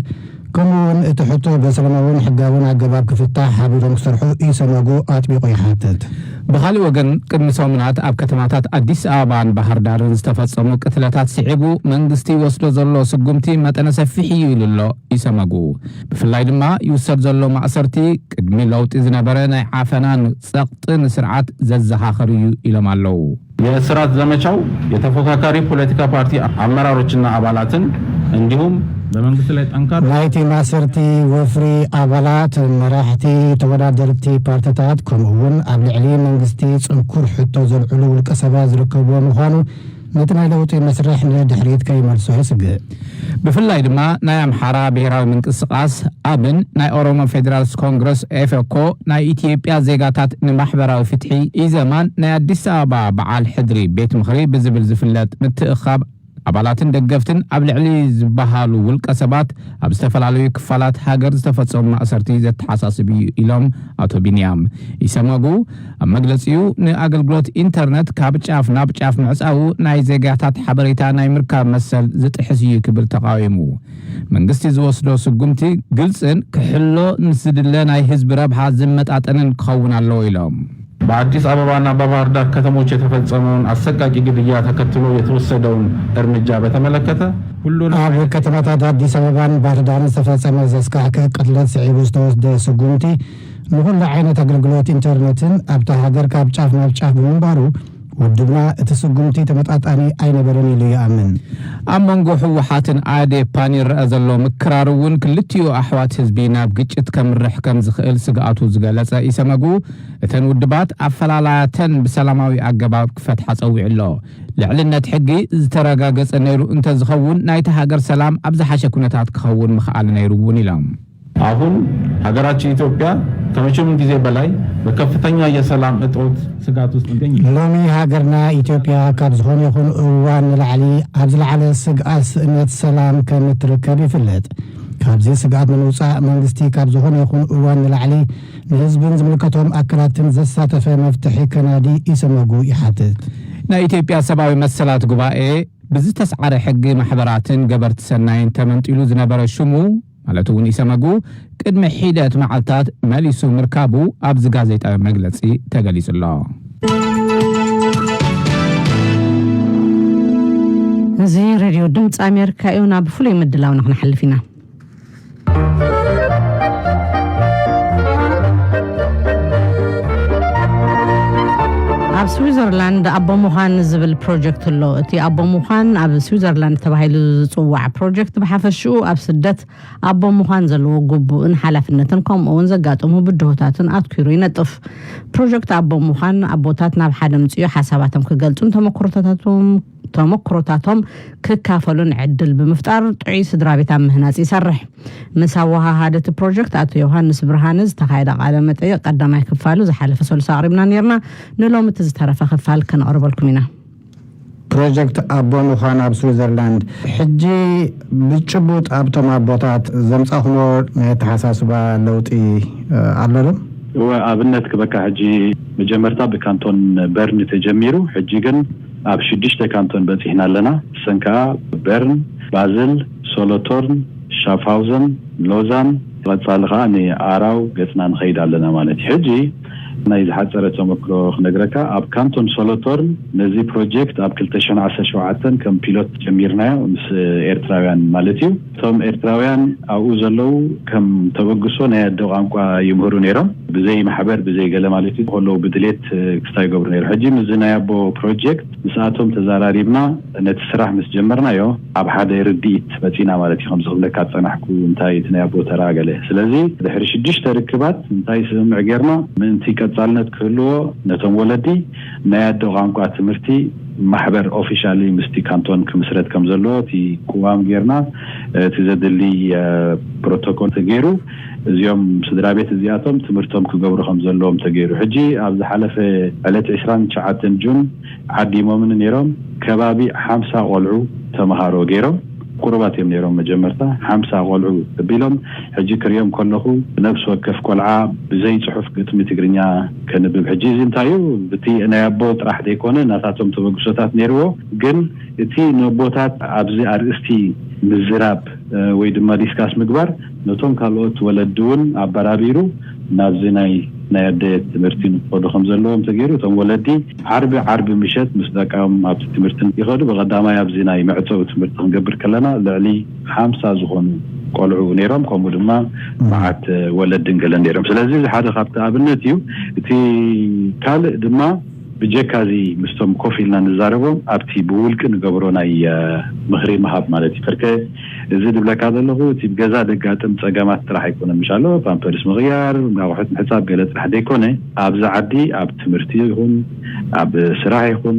ከምኡ እውን እቲ ሕቶ ብሰላማውን ሕጋውን ኣገባብ ክፍታሕ ሓቢሮም ክሰርሑ ኢሰመጉ ኣጥቢቑ ይሓትት። ብኻልእ ወገን፣ ቅድሚ ሰሙናት ኣብ ከተማታት ኣዲስ ኣበባን ባህር ዳርን ዝተፈጸሙ ቅትለታት ስዒቡ፣ መንግስቲ ይወስዶ ዘሎ ስጉምቲ መጠነ ሰፊሕ እዩ ኢሉ ኣሎ ኢሰመጉ። ብፍላይ ድማ ይውሰድ ዘሎ ማእሰርቲ ቅድሚ ለውጢ ዝነበረ ናይ ዓፈናን ጸቕጥን ስርዓት ዘዘኻኽር እዩ ኢሎም ኣለዉ። የእስራት ዘመቻው የተፎካካሪ ፖለቲካ ፓርቲ አመራሮችና አባላትን እንዲሁም በመንግስት ላይ ጠንካራ ናይቲ ማእሰርቲ ወፍሪ ኣባላት፣ መራሕቲ ተወዳደርቲ ፓርትታት፣ ከምኡ እውን ኣብ ልዕሊ መንግስቲ ጽንኩር ሕቶ ዘልዕሉ ውልቀ ሰባት ዝርከብዎ ምዃኑ፣ ነቲ ናይ ለውጢ መስርሕ ንድሕሪት ከይመልሶ የስግእ። ብፍላይ ድማ ናይ ኣምሓራ ብሄራዊ ምንቅስቓስ፣ ኣብን፣ ናይ ኦሮሞ ፌዴራልስ ኮንግረስ፣ ኤፌኮ፣ ናይ ኢትዮጵያ ዜጋታት ንማሕበራዊ ፍትሒ፣ ኢዘማን ናይ ኣዲስ ኣበባ በዓል ሕድሪ ቤት ምኽሪ ብዝብል ዝፍለጥ ምትእኻብ ኣባላትን ደገፍትን ኣብ ልዕሊ ዝበሃሉ ውልቀ ሰባት ኣብ ዝተፈላለዩ ክፋላት ሃገር ዝተፈጸሙ ማእሰርቲ ዘተሓሳስብ እዩ ኢሎም ኣቶ ቢንያም። ኢሰመጉ ኣብ መግለጺኡ፣ ንኣገልግሎት ኢንተርነት ካብ ጫፍ ናብ ጫፍ ምዕጻዉ ናይ ዜጋታት ሓበሬታ ናይ ምርካብ መሰል ዝጥሕስ እዩ ክብል ተቓዊሙ። መንግስቲ ዝወስዶ ስጉምቲ ግልጽን ክሕሎ ምስ ዝድለ ናይ ህዝቢ ረብሓ ዝመጣጠንን ክኸውን ኣለዎ ኢሎም። በአዲስ አበባና በባህር ዳር ከተሞች የተፈጸመውን አሰቃቂ ግድያ ተከትሎ የተወሰደውን እርምጃ በተመለከተ ሁሉንም ኣብ ከተማታት ኣዲስ ኣበባን ባህር ዳርን ዝተፈጸመ ዘስካሕክሕ ቅትለት ስዒቡ ዝተወስደ ስጉምቲ ንኹሉ ዓይነት ኣገልግሎት ኢንተርነትን ኣብታ ሃገር ካብ ጫፍ ናብ ጫፍ ብምንባሩ፣ ውድብና እቲ ስጉምቲ ተመጣጣኒ ኣይነበረን ኢሉ ይኣምን። ኣብ መንጎ ህወሓትን ኣዴፓን ይረአ ዘሎ ምክራር እውን ክልቲኡ ኣሕዋት ህዝቢ ናብ ግጭት ከምርሕ ከም ዝኽእል ስግኣቱ ዝገለጸ ኢሰመጉ፣ እተን ውድባት ኣፈላላያተን ብሰላማዊ ኣገባብ ክፈትሓ ጸዊዑ ኣሎ። ልዕልነት ሕጊ ዝተረጋገጸ ነይሩ እንተዝኸውን፣ ናይታ ሃገር ሰላም ኣብ ዝሓሸ ኩነታት ክኸውን ምኽኣለ ነይሩ እውን ኢሎም። አሁን ሀገራችን ኢትዮጵያ ከመቼውም ጊዜ በላይ በከፍተኛ የሰላም እጦት ስጋት ውስጥ ትገኛለች። ሎሚ ሃገርና ኢትዮጵያ ካብ ዝኾነ ይኹን እዋን ንላዕሊ ኣብ ዝለዓለ ስግኣት ስእነት ሰላም ከም እትርከብ ይፍለጥ። ካብዚ ስግኣት ንምውጻእ መንግስቲ ካብ ዝኾነ ይኹን እዋን ንላዕሊ ንህዝብን ዝምልከቶም ኣካላትን ዘሳተፈ መፍትሒ ከናዲ ኢሰመጉ ይሓትት። ናይ ኢትዮጵያ ሰብኣዊ መሰላት ጉባኤ ብዝተስዓረ ሕጊ ማሕበራትን ገበርቲ ሰናይን ተመንጢሉ ዝነበረ ሽሙ፣ ማለት እውን ኢሰመጉ፣ ቅድሚ ሒደት መዓልታት መሊሱ ምርካቡ ኣብዚ ጋዜጣዊ መግለጺ ተገሊጹ ኣሎ። ድምፂ ኣሜሪካ እዩ። ናብ ፍሉይ ምድላውና ክንሓልፍ ኢና። ኣብ ስዊዘርላንድ ኣቦ ምዃን ዝብል ፕሮጀክት ኣሎ። እቲ ኣቦ ምዃን ኣብ ስዊዘርላንድ ተባሂሉ ዝጽዋዕ ፕሮጀክት ብሓፈሽኡ ኣብ ስደት ኣቦ ምዃን ዘለዎ ግቡእን ሓላፍነትን ከምኡ እውን ዘጋጥሙ ብድሆታትን ኣትኲሩ ይነጥፍ። ፕሮጀክት ኣቦ ምዃን ኣቦታት ናብ ሓደ ምጽኡ ሓሳባቶም ክገልጹን ተመክሮታቶም ተመክሮታቶም ክካፈሉን ዕድል ብምፍጣር ጥዑይ ስድራ ቤት ኣብ ምህናጽ ይሰርሕ። ምስ ኣወሃሃዲ እቲ ፕሮጀክት ኣቶ ዮሃንስ ብርሃነ ዝተኻየደ ቃለ መጠይቕ ቀዳማይ ክፋሉ ዝሓለፈ ሰሉስ ኣቕሪብና ነይርና። ንሎሚ እቲ ዝተረፈ ክፋል ከነቕርበልኩም ኢና። ፕሮጀክት ኣቦ ምዃን ኣብ ስዊዘርላንድ ሕጂ ብጭቡጥ ኣብቶም ኣቦታት ዘምጻኹሞ ናይ ኣተሓሳስባ ለውጢ ኣሎ ዶ? እወ፣ ኣብነት ክበካ፣ ሕጂ መጀመርታ ብካንቶን በርን ተጀሚሩ፣ ሕጂ ግን ኣብ ሽዱሽተ ካንቶን በጺሕና ኣለና። እሰን ከኣ በርን፣ ባዝል፣ ሶሎቶርን፣ ሻፍሃውዘን፣ ሎዛን፣ ቀጻሊ ከኣ ንኣራው ገጽና ንኸይድ ኣለና ማለት እዩ። ሕጂ ናይ ዝሓጸረ ተመክሮ ክነግረካ፣ ኣብ ካንቶን ሶሎቶርን ነዚ ፕሮጀክት ኣብ ክልተ ሽሕን ዓሰርተ ሸውዓተን ከም ፒሎት ጀሚርናዮ፣ ምስ ኤርትራውያን ማለት እዩ። እቶም ኤርትራውያን ኣብኡ ዘለዉ ከም ተበግሶ ናይ ኣደ ቋንቋ ይምህሩ ነይሮም። ብዘይ ማሕበር፣ ብዘይ ገለ ማለት እዩ፣ ከለዉ ብድሌት ክስታይ ይገብሩ ነይሩ። ሕጂ ምስዚ ናይ ኣቦ ፕሮጀክት ምስኣቶም ተዘራሪብና ነቲ ስራሕ ምስ ጀመርናዮ፣ ኣብ ሓደ ርድኢት መጺና ማለት እዩ። ከምዚ ክብለካ ዝጸናሕኩ፣ እንታይ እቲ ናይ ኣቦ ተራ ገለ። ስለዚ ድሕሪ ሽዱሽተ ርክባት እንታይ ስምምዕ ጌርና፣ ምእንቲ ቀጻልነት ክህልዎ ነቶም ወለዲ ናይ ኣደ ቋንቋ ትምህርቲ ማሕበር ኦፊሻሊ ምስቲ ካንቶን ክምስረት ከም ዘለዎ እቲ ቅዋም ጌርና፣ እቲ ዘድሊ ፕሮቶኮል ተገይሩ፣ እዚኦም ስድራ ቤት እዚኣቶም ትምህርቶም ክገብሩ ከም ዘለዎም ተገይሩ። ሕጂ ኣብ ዝሓለፈ ዕለት ዕስራን ትሽዓተን ጁን ዓዲሞምን ነይሮም፣ ከባቢ ሓምሳ ቆልዑ ተምሃሮ ገይሮም። ቁሩባት እዮም ነይሮም መጀመርታ፣ ሓምሳ ቆልዑ ተቢሎም። ሕጂ ክሪኦም ከለኹ፣ ነፍሲ ወከፍ ቆልዓ ብዘይ ጽሑፍ ግጥሚ ትግርኛ ከንብብ። ሕጂ እዚ እንታይ እዩ? ብቲ ናይ ኣቦ ጥራሕ ዘይኮነ፣ ናታቶም ተበግሶታት ነይርዎ። ግን እቲ ነቦታት ኣብዚ ኣርእስቲ ምዝራብ፣ እ፣ ወይ ድማ ዲስካስ ምግባር፣ ነቶም ካልኦት ወለዲ እውን ኣበራቢሩ ናብዚ ናይ፣ ናይ ኣደ ትምህርቲ ንክኸዱ ከም ዘለዎም ተገይሩ። እቶም ወለዲ ዓርቢ፣ ዓርቢ ምሸት ምስ ደቃም ኣብቲ ትምህርቲ ይኸዱ። ብቐዳማይ ኣብዚ ናይ መዕጸዊ ትምህርቲ ክንገብር ከለና፣ ልዕሊ ሓምሳ ዝኾኑ ቆልዑ ነይሮም፣ ከምኡ ድማ መዓት ወለድን ገለን ነይሮም። ስለዚ፣ እዚ ሓደ ካብቲ ኣብነት እዩ። እቲ ካልእ ድማ፣ ብጀካ እዚ ምስቶም ኮፍ ኢልና ንዛረቦም፣ ኣብቲ ብውልቂ ንገብሮ ናይ፣ እ፣ ምኽሪ ምሃብ ማለት እዩ። ከርከ እዚ ዝብለካ ዘለኹ፣ እቲ ብገዛ ደጋጥም ጸገማት ጥራሕ ኣይኮነን። ምሻሎ ፓምፐርስ ምቕያር፣ ኣቑሑት ምሕጻብ ገለ ጥራሕ ዘይኮነ፣ ኣብዚ ዓዲ ኣብ ትምህርቲ ይኹን፣ ኣብ ስራሕ ይኹን፣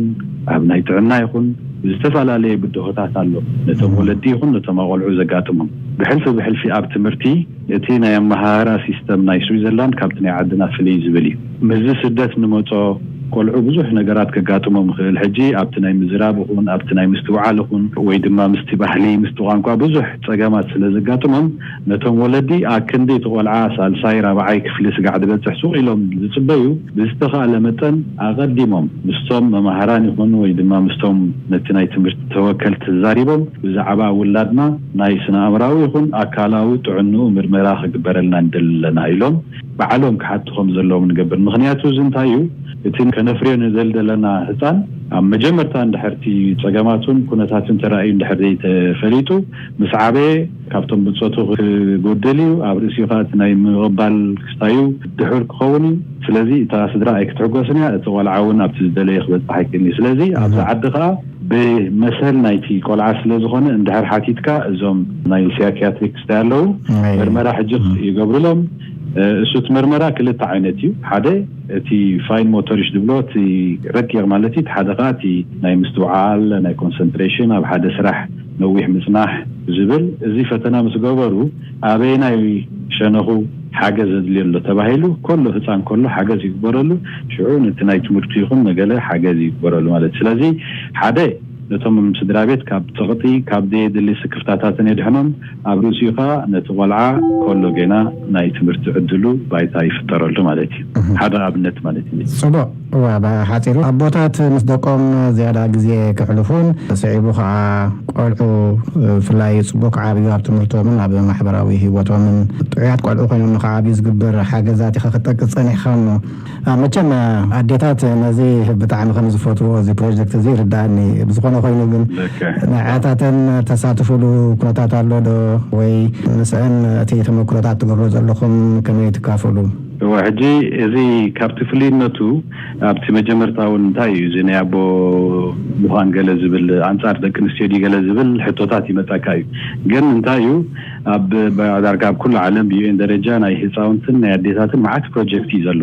ኣብ ናይ ጥዕና ይኹን፣ ዝተፈላለየ ብድሆታት ኣሎ። ነቶም ወለዲ ይኹን ነቶም ኣቖልዑ ዘጋጥሞም። ብሕልፊ ብሕልፊ ኣብ ትምህርቲ፣ እቲ ናይ ኣመሃህራ ሲስተም ናይ ስዊዘርላንድ ካብቲ ናይ ዓድና ፍልይ ዝብል እዩ። ምስዚ ስደት ንመጾ ቆልዑ ብዙሕ ነገራት ከጋጥሞም ይኽእል። ሕጂ ኣብቲ ናይ ምዝራብ ይኹን፣ ኣብቲ ናይ ምስትውዓል ይኹን፣ ወይ ድማ ምስቲ ባህሊ፣ ምስቲ ቋንቋ ብዙሕ ጸገማት ስለ ዘጋጥሞም፣ ነቶም ወለዲ ኣክንዲ እቲ ቆልዓ ሳልሳይ፣ ራብዓይ ክፍሊ ስጋዕ ዝበጽሕ ሱቕ ኢሎም ዝጽበዩ፣ ብዝተኻእለ መጠን ኣቐዲሞም ምስቶም መማህራን ይኹን ወይ ድማ ምስቶም ነቲ ናይ ትምህርቲ ተወከልቲ ተዛሪቦም፣ ብዛዕባ ውላድና ናይ ስነ ኣእምራዊ ይኹን ኣካላዊ ጥዕንኡ ምርመራ ክግበረልና ንደሊ ኣለና ኢሎም ባዕሎም ክሓቱ ከም ዘለዎም ንገብር። ምኽንያቱ እዚ እንታይ እዩ? እቲ ከነፍርዮ ንደሊ ዘለና ህጻን ኣብ መጀመርታ እንድሕር እቲ ጸገማቱን ኩነታቱን ተራእዩ እንድሕር ዘይተፈሊጡ፣ ምስ ዓበየ ካብቶም ብጾቱ ክጎድል እዩ። ኣብ ርእሲኡ ከኣ እቲ ናይ ምቕባል ክስታዩ ድሑር ክኸውን እዩ። ስለዚ እታ ስድራ ኣይክትሕጎስን እያ፣ እቲ ቆልዓ እውን ኣብቲ ዝደለዮ ክበጽሕ ኣይክእልን እዩ። ስለዚ ኣብዚ ዓዲ ከኣ ብመሰል ናይቲ ቆልዓ ስለ ዝኾነ፣ እንድሕር ሓቲትካ፣ እዞም ናይ ሳይኪያትሪክ ክስታይ ኣለዉ፣ ናይ ምርመራ ሕጂ ይገብሩሎም። እ፣ እሱ እቲ መርመራ ክልተ ዓይነት እዩ። ሓደ እቲ ፋይን ሞቶሪሽ ዝብሎ፣ እቲ ረቂቕ ማለት እዩ። እቲ ሓደ ከኣ እቲ ናይ ምስትውዓል፣ ናይ ኮንሰንትሬሽን፣ ኣብ ሓደ ስራሕ ነዊሕ ምጽናሕ ዝብል። እዚ ፈተና ምስ ገበሩ፣ ኣበየናይ ሸነኹ ሓገዝ ዘድልዮ ኣሎ ተባሂሉ፣ ከሎ ህጻን ከሎ ሓገዝ ይግበረሉ፣ ሽዑ ነቲ ናይ ትምህርቱ ይኹን ነገለ ሓገዝ ይግበረሉ ማለት እዩ። ስለዚ ሓደ ነቶም ስድራ ቤት ካብ ጸቕጢ፣ ካብ ዘየድሊ ስክፍታታትን የድሕኖም፣ ኣብ ርእሲኡ ከኣ ነቲ ቆልዓ ከሎ ጌና ናይ ትምህርቲ ዕድሉ ባይታ ይፍጠረሉ ማለት እዩ። እህ። ሓደ ኣብነት ማለት እዩ። ጽቡቕ። እዋ፣ ብሓጺሩ ኣቦታት ምስ ደቆም ዝያዳ ግዜ ከሕልፉን ስዒቡ ከኣ ቆልዑ ብፍላይ ጽቡቕ ክዓብዩ ኣብ ትምህርቶምን ኣብ ማሕበራዊ ህይወቶምን ጥዑያት ቆልዑ ኮይኖም ንኽዓብዩ ዝግበር ሓገዛት ኢኻ ክትጠቅስ ጸኒሕካ እሞ፣ አ፣ መቸም ኣዴታት ነዚ ብጣዕሚ ከም ዝፈትዎ እዚ ፕሮጀክት እዚ ይርድኣኒ። ብዝኾነ ኮይኑ ግን ንዓታተን ተሳትፉሉ ኩነታት ኣሎ ዶ? ወይ ምስአን እቲ ተመክሮታት ትገብሮ ዘለኹም ከመይ ትካፈሉ? እወ፣ ሕጂ እዚ ካብቲ ፍሉይነቱ ኣብቲ መጀመርታ እውን እንታይ እዩ እዚ ናይ ኣቦ ምዃን ገለ ዝብል፣ ኣንጻር ደቂ ኣንስትዮ ድዩ ገለ ዝብል ሕቶታት ይመጸካ እዩ። ግን እንታይ እዩ፣ ኣብ ዳርጋ ኣብ ኩሉ ዓለም ብዩኤን ደረጃ ናይ ህፃውንትን ናይ ኣዴታትን መዓት ፕሮጀክት እዩ ዘሎ።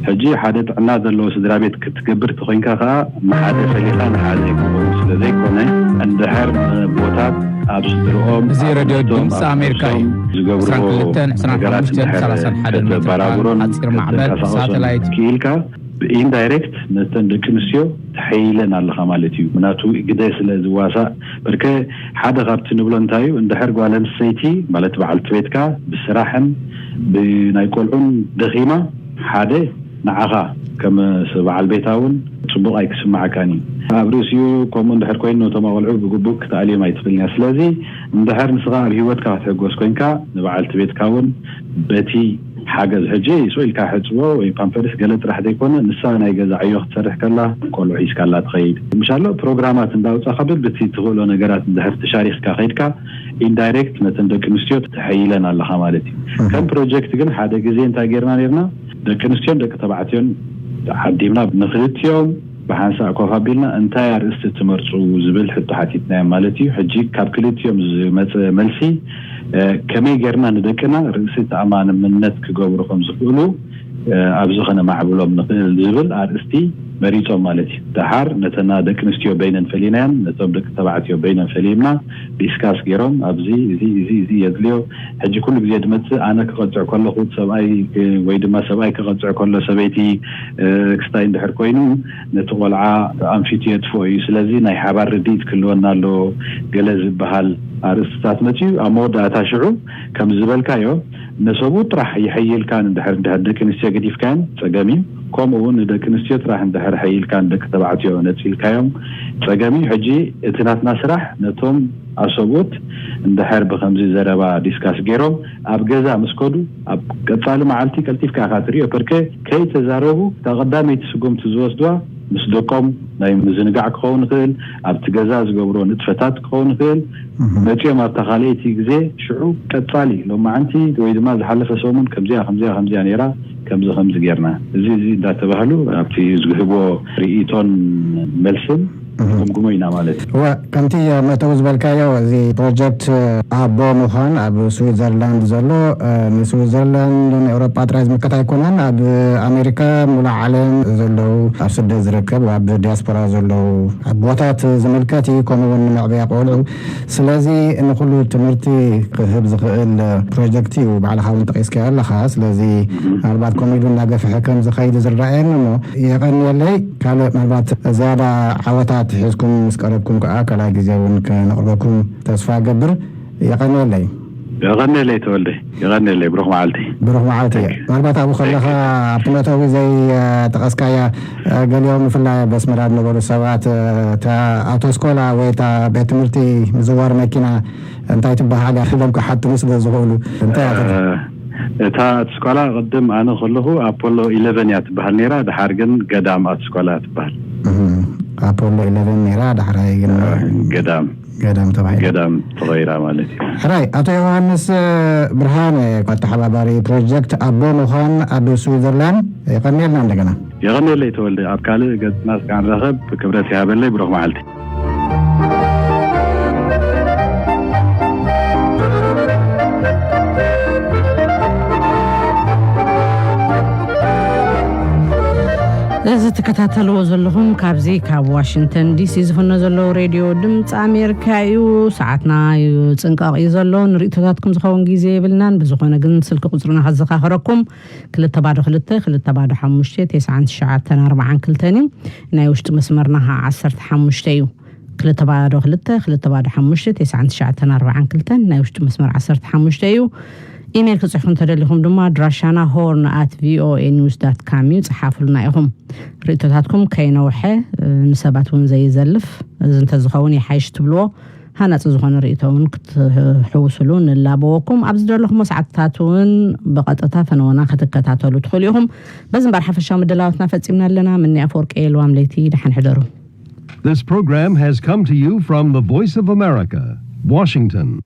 ሕጂ ሓደ ጥዕና ዘለዎ ስድራ ቤት ክትገብር ተኮይንካ ከዓ ንሓደ ፈሊኻ ንሓደ ክኸውን ስለ ዘይኮነ፣ እንድሕር ቦታት ኣብ ስድርኦም እዚ ኣብ ሬድዮ ርእሶም ድምፂ ኣብ ኣሜሪካ እዩ። ርእሶም ዝገብርዎ ዕስራን ክልተን ዕስራን ሓሙሽተን ሰላሳን ሓደን ሜትር ባንድ ሓፂር ማዕበል ሳተላይት ክኢልካ ብኢንዳይሬክት ነተን ደቂ ኣንስትዮ ተሐይለን ኣለኻ ማለት እዩ። ምናቱ ግደ ስለ ዝዋሳእ በርከ ሓደ ካብቲ ንብሎ እንታይ እዩ፣ እንድሕር ጓል ኣንስተይቲ ማለት በዓልቲ ቤትካ ብስራሕን ብናይ ቆልዑን ደኺማ ሓደ ንዓኻ ከም በዓል ቤታ እውን ጽቡቕ ኣይክስምዓካን እዩ። ኣብ ርእሲኡ ከምኡ እንድሕር ኮይኑ ነቶም ኣቆልዑ ብግቡእ ክትኣልዮም ኣይትኽእልን እያ። ስለዚ እንድሕር ንስኻ ኣብ ህይወትካ ክትሕጎስ ኮይንካ ንበዓልቲ ቤትካ እውን በቲ ሓገዝ ሕጂ ስቕ ኢልካ ሕጽቦ ወይ ፓምፐርስ ገለ ጥራሕ ዘይኮነ ንሳ ናይ ገዛ ዕዮ ክትሰርሕ ከላ ቆልዑ ሒዝካላ ትኸይድ ምሻሎ ፕሮግራማት እንዳውጻኻ በብቲ ትኽእሎ ነገራት እንድሕር ተሻሪኽካ ከይድካ ኢንዳይሬክት ነተን ደቂ ኣንስትዮ ተሐይለን ኣለኻ ማለት እዩ። ከም ፕሮጀክት ግን ሓደ ግዜ እንታይ ጌርና ኔርና ደቂ ኣንስትዮን ደቂ ተባዕትዮን ዓዲምና ንክልቲኦም ብሓንሳእ ኮፍ ኣቢልና እንታይ ኣርእስቲ ትመርፁ ዝብል ሕቶ ሓቲትናዮም ማለት እዩ። ሕጂ ካብ ክልቲኦም ዝመፀ መልሲ ከመይ ጌርና ንደቅና ርእሲ ተኣማንነት ክገብሩ ከም ዝኽእሉ ኣብዚ ከነማዕብሎም ንኽእል ዝብል ኣርእስቲ መሪፆም ማለት እዩ። ደሓር ነተና ደቂ ኣንስትዮ በይነን ፈሊናዮም፣ ነቶም ደቂ ተባዕትዮ በይነን ፈሊምና ዲስካስ ገይሮም ኣብዚ እዚ እዚ እዚ የድልዮ ሕጂ ኩሉ ግዜ ድመፅእ ኣነ ክቐፅዕ ከለኹ ሰብኣይ ወይ ድማ ሰብኣይ ክቐፅዕ ከሎ ሰበይቲ ክስታይ እንድሕር ኮይኑ ነቲ ቆልዓ ኣንፊቱ የጥፍኦ እዩ። ስለዚ ናይ ሓባር ርድኢት ክህልወና ኣለዎ ገለ ዝበሃል ኣርእስትታት መፅኡ ኣብ መወዳእታ ሽዑ ከም ዝበልካዮ ነሰቡ ጥራሕ ይሐይልካን እንድሕር እንድሕር ደቂ ኣንስትዮ ገዲፍካን ፀገም እዩ። ከምኡ እውን ንደቂ ኣንስትዮ ጥራሕ እንድሕር ሐይልካን ደቂ ተባዕትዮ ነፂልካዮም ፀገም እዩ። ሕጂ እቲ ናትና ስራሕ ነቶም ኣሰብኡት እንድሕር ብከምዚ ዘረባ ዲስካስ ገይሮም ኣብ ገዛ ምስ ከዱ ኣብ ቀፃሊ መዓልቲ ቀልጢፍካ ኢኻ ትሪኦ። ፐርከ ከይተዛረቡ እታ ቀዳመይቲ ስጉምቲ ዝወስድዋ ምስ ደቆም ናይ ምዝንጋዕ ክኸውን ይኽእል፣ ኣብቲ ገዛ ዝገብሮ ንጥፈታት ክኸውን ይኽእል። መፂኦም ኣብታ ካልኣይቲ ግዜ ሽዑ ቀፃሊ ሎማዓንቲ ወይ ድማ ዝሓለፈ ሰሙን ከምዚኣ ከምዚኣ ከምዚኣ ነይራ ከምዚ ከምዚ ጌርና እዚ እዚ እንዳተባህሉ ኣብቲ ዝህቦ ርእይቶን መልስን ንግምግሞ ኢና ማለት እዩ። እወ፣ ከምቲ መእተዊ ዝበልካዮ፣ እዚ ፕሮጀክት ኣቦ ምዃን ኣብ ስዊዘርላንድ ዘሎ፣ እ፣ ንስዊዘርላንድ ንኤውሮጳ ጥራይ ዝምልከት ኣይኮነን። ኣብ ኣሜሪካ፣ ሙሉእ ዓለም ዘለዉ፣ ኣብ ስደት ዝርከብ፣ ኣብ ዲያስፖራ ዘለዉ ኣቦታት ዝምልከት እዩ፣ ከምኡ እውን ንመዕበያ ቆልዑ። ስለዚ ንኹሉ ትምህርቲ ክህብ ዝኽእል ፕሮጀክት እዩ፣ ባዕልኻ እውን ጠቒስካዮ ኣለኻ። ስለዚ ምናልባት ከምኡ ኢሉ እናገፍሐ ከም ዝኸይድ ዝረኣየኒ እሞ፣ የቐንየለይ። ካልእ ምናልባት ዝያዳ ዓወታት ሒዝኩም ምስ ቀረብኩም ከኣ ካልኣይ ግዜ እውን ከነቕርበኩም ተስፋ እገብር። የቐንየለይ። የቐንየለይ ተወልደ፣ የቐንየለይ። ብሩኽ መዓልቲ። ብሩኽ መዓልቲ። Thank you። ምናልባት ኣብኡ ከለኻ ኣብቲ መእተዊ ዘይጠቐስካያ፣ እ፣ ገሊኦም ብፍላይ ኣብ ኣስመራ ዝነበሩ ሰባት፣ እ፣ እታ ኣውቶስኮላ ወይ እታ ቤት ትምህርቲ ምዝዋር መኪና እንታይ ትበሃል እያ ኢሎም ክሓትኑ ስለ ዝኽእሉ እንታይ እያ ትብል? እ፣ እታ ስኳላ ቅድም ኣነ ከለኹ ኣፖሎ ኢለቨን እያ ትበሃል ነይራ። ድሓር ግን ገዳም ኣስኳላ ትበሃል። እህ፣ ኣፖሎ ኢለቨን ነይራ፣ ዳሕራይ ግን እ፣ ገዳም ገዳም ተባሂላ። ገዳም ተቐይራ ማለት እዩ። ሕራይ፣ ኣቶ ዮሃንስ ብርሃነ፣ ኣተሓባባሪ ፕሮጀክት ኣቦ ምዃን ኣብ ስዊዘርላንድ፣ የቐንየልና እንደገና። የቐንየለይ ተወልደ፣ ኣብ ካልእ ገጽና እስካዕ ንራኸብ። ክብረት ይሃበለይ፣ ብሩኽ መዓልቲ። እዚ ትከታተልዎ ዘለኹም ካብዚ ካብ ዋሽንግተን ዲሲ ዝፍኖ ዘለዉ ሬድዮ ድምፂ ኣሜሪካ እዩ። ሰዓትና እዩ ፅንቃቕ እዩ ዘሎ። ንርእቶታትኩም ዝኸውን ግዜ የብልናን። ብዝኾነ ግን ስልኪ ቁፅርና ከዘኻኽረኩም፣ ክልተ ባዶ ክልተ፣ ክልተ ባዶ ሓሙሽተ፣ ተስዓን ትሽዓተን ኣርባዓን ክልተን እዩ። ናይ ውሽጢ መስመርና ከዓ ዓሰርተ ሓሙሽተ እዩ። ክልተ ባዶ ክልተ፣ ክልተ ባዶ ሓሙሽተ፣ ተስዓን ትሽዓተን ኣርባዓን ክልተን ናይ ውሽጢ መስመር ዓሰርተ ሓሙሽተ እዩ። ኢሜይል ክጽሕፉ እንተደሊኹም ድማ ኣድራሻና ሆርን ኣት ቪኦኤ ኒውስ ዳት ካም እዩ። ጽሓፉልና ኢኹም። ርእይቶታትኩም ከይነውሐ፣ እ፣ ንሰባት እውን ዘይዘልፍ፣ እዚ እንተዝኸውን ይሓይሽ ትብልዎ ሃናጺ ዝኾነ ርእይቶ እውን ክትሕውስሉ ንላበወኩም። ኣብዚ ዘለኹሞ ሰዓትታት እውን ብቐጥታ ፈነወና ክትከታተሉ ትኽእሉ ኢኹም። በዚ እምበር ሓፈሻዊ ምድላዋትና ፈጺምና ኣለና። ምኒ ኣፈወርቂ የልዋም ለይቲ፣ ደሓን ሕደሩ። This program has come to you from the Voice of America, Washington.